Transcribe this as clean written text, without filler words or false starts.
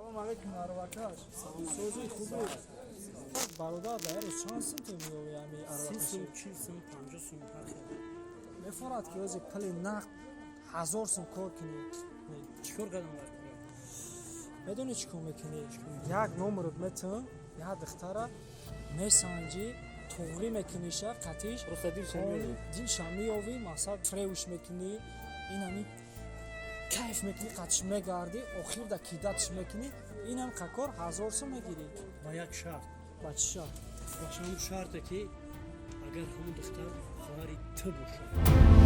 Салом алейкум, арвакаш. Созуи хубе. Бародар, дар рӯз чанд сум ту меёвӣ ами 30 сум, арвакаши? 40 сум, 50 сум, ҳар хел. Мефорад ки ози пули нақд 1000 сум кор кунӣ. Чӣ кор кардам дар кора? Медонӣ чӣ кор мекунӣ? Як номерот метавон, як духтара месанҷӣ, туғрӣ мекуниша қатиш. Просто дилша меёвӣ. Дилша меёвӣ, мақсад фревш мекунӣ, инами кайф мекунӣ, қатиш мегардӣ, охир да кидатш мекунӣ, инам қакор 1000 сум мегирӣ. Ба як шарт. Ба чӣ шарт? Ба ҳамун шарте, ки агар ҳамун духтар хоҳари ту бошад.